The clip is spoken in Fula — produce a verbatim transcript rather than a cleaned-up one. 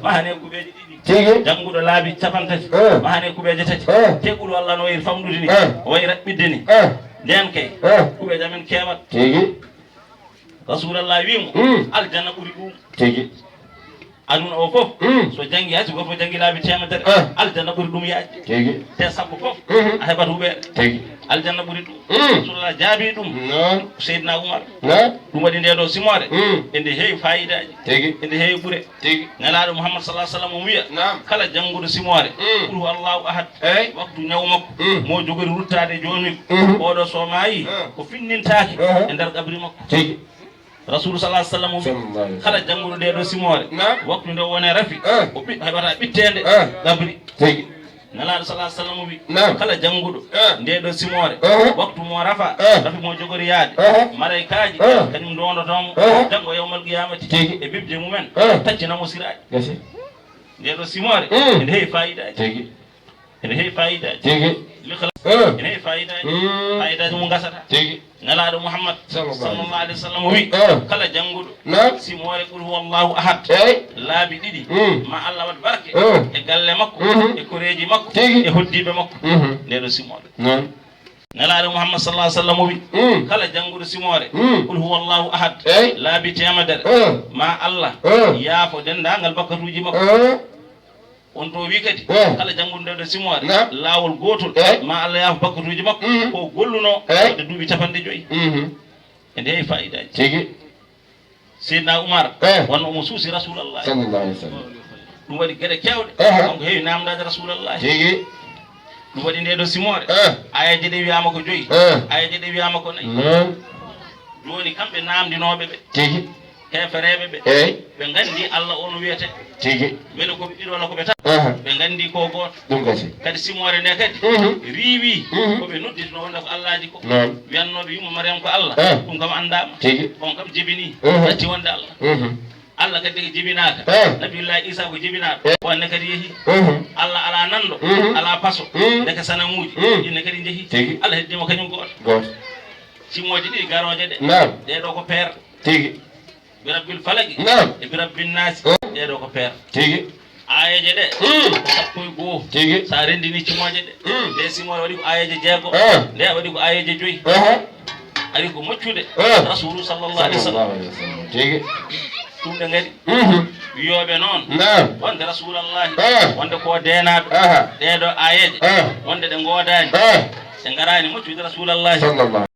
Mahane kuɓeeje ɗiɗi. Tigi. Jannguɗo laabi capantati. Eh. Mahane kuɓeeje tati. Eh. Te qul huwallahu no wayri famɗude ni. Eh. O wayi raɓɓiɗde ni. Eh. Nden kay. Eh. Kuɓeeje amen keewat. Tigi. Rasulallah wiimo, mm, aljanna ɓuri ɗum. Tigi. Aduna o fof, mm, so janngi, hay so gooto fof janngi laabi teemedere, ah, aljanna ɓuri ɗum yaajde. Tigi. Te sappo fof, mhm, a heɓat huɓeere. Tigi. Aljanna ɓuri ɗum. Mm. Rasulallah jaabi ɗum. Noon. Seydina Umar. Noon. Ɗum waɗi nde ɗo simoore. Mm. Ende heewi faayidaaji. Tigi. Ende heewi ɓure. Tigi. Nelaaɗo Muhammad sallallahu alaihi wasallam o wiya, naam, kala jannguɗo simoore, mm, qul huwallahu ahad, eey, waktu ñaw makko, mm, mo jogori ruttaade e joomi, mhm, oɗo so maayi, ah, o finnintaake, aha, e nder qabri makko. Tigi. Rasulu sallallahu alaihi wasallam o wi, sallallahu alaihi wasallam, kala jannguɗo nde ɗo simoore, naam, waktu nde wone rafi, ah, o ɓi-, heɓata ɓitteende, ah, qabri. Tigi. Nelaaɗo sallallahu alaihi wasallam o wi, naam, kala jannguɗo, ah, nde ɗo simoore, aha, waktu mo rafa, ah, rafi mo jogori yaade, aha, malaykaaji, ah, kañum ndondoto mo, aha, janngo yawmal qiyamati, tigi, e bibje mumen, ah, taccina mo siraaji. Gasi. Nde ɗo simoore, mm, ene heewi faayidaaji. Tigi. Ene heewi faayidaaji. Tigi. L'ikhlas. Eh. Ene heewi faayidaaji. Mm. Faayidaaji mum ngasata. Tigi. Nelaaɗo Muhammad sallallahu alaihi, sallallahu alaihi wasallam o wi, eh, kala jannguɗo, naam, simoore qul huwallahu ahad, eey, laabi ɗiɗi, mm, ma Allah waɗ barke, eh, e galle makko, mhm, e koreeji makko, tigi, e hoddiiɓe makko. Mhm. Nde ɗo simoore. Noon. Nelaaɗo Muhammad sallallahu alaihi wasallam o wi, mm, kala jannguɗo simoore, mm, qul huwallahu ahad, eey, laabi teemedere, eh, ma Allah, eh, yaafo denndaangal bakkatuuji makko. Eh. On to wi kadi, eh, kala jannguɗo nde ɗo simoore, naam, laawol gootol, eh, ma Allah yaafo bakkatuuji makko, mm, ko gollunoo, eh, waɗde duuɓi capanɗe joyi. Mhm. Ene heewi faayidaaji. Tigi. Seydina Umar, eh, wonno omo suusi Rasulallah. Sallallahu alaihi wasallam. Ɗum waɗi geɗe keewɗe, aha, kanko heewi naamndaade Rasulallah. Tigi. Ɗum waɗi nde ɗo simoore, eh, ayeeje ɗe wiyaama ko joyi, eh, ayeeje ɗe wiyaama ko nayi. Noon. Jooni kamɓe naamndinooɓe ɓe. Tigi. Heefereeɓe ɓe. Eey. Ɓe nganndi Allah o no wiyetee. Tigi. Mbele ko ɓe ɗiɗo walla ko ɓe tato? Aha. Ɓe nganndi ko gooto. Ɗum gasi. Kadi simoore nde kadi, mhm, riiwi, mhm, ko ɓe nodditnoo wonde ko Allaaji ko. Noon. Wiyannooɓe yumma Mariam ko Allah. Ah. Ɗum kam anndaama. Tigi. On kam jibinii. Mhm. Natti wonde Allah. Mhm. Allah kadi ko jibinaaka. Ah. Nabiyullaahi Iisaa ko jibinaaɗo. Eh. Wonde kadi yehi. Mhm. Allah alaa nanndo, mhm, alaa paso. Mhm. Ndeke sanamuuji. Mhm. Ɗinne kadi njehi. Tigi. Allah heddi mo kañum gooto. Gooto. Simooje ɗiɗi garooje ɗe. Naam. Ɗee ɗoo ko peer. Tigi. Bi rabbil falaqi. Naam. E bi rabbin naasi. Eh? Ɗee ɗoo ko peer. Tigi. Aayeeje ɗe. Mm. Ko sappo e goo. Tigi. So a renndinii simooje ɗe. Mm. Nde simoore waɗi ko aayeeje jeego. Eh. Nde waɗi ko aayeeje joyi. Aha. Ari ko moccude. Eh. Rasulu sallallahu alaihi wasallam. Sallallahu alaihi wasallam. Tigi. Ɗum ɗe ngari. Mhm. Wiyooɓe noon. Naam. Wonde Rasulallahi. Eh. Wonde ko deenaaɗo. Aha. Ɗee ɗoo aayeeje. Eh. Wonde ɗe ngoodaani. Eh. Ɗe ngaraani moccude Rasulallahi. Sallallahu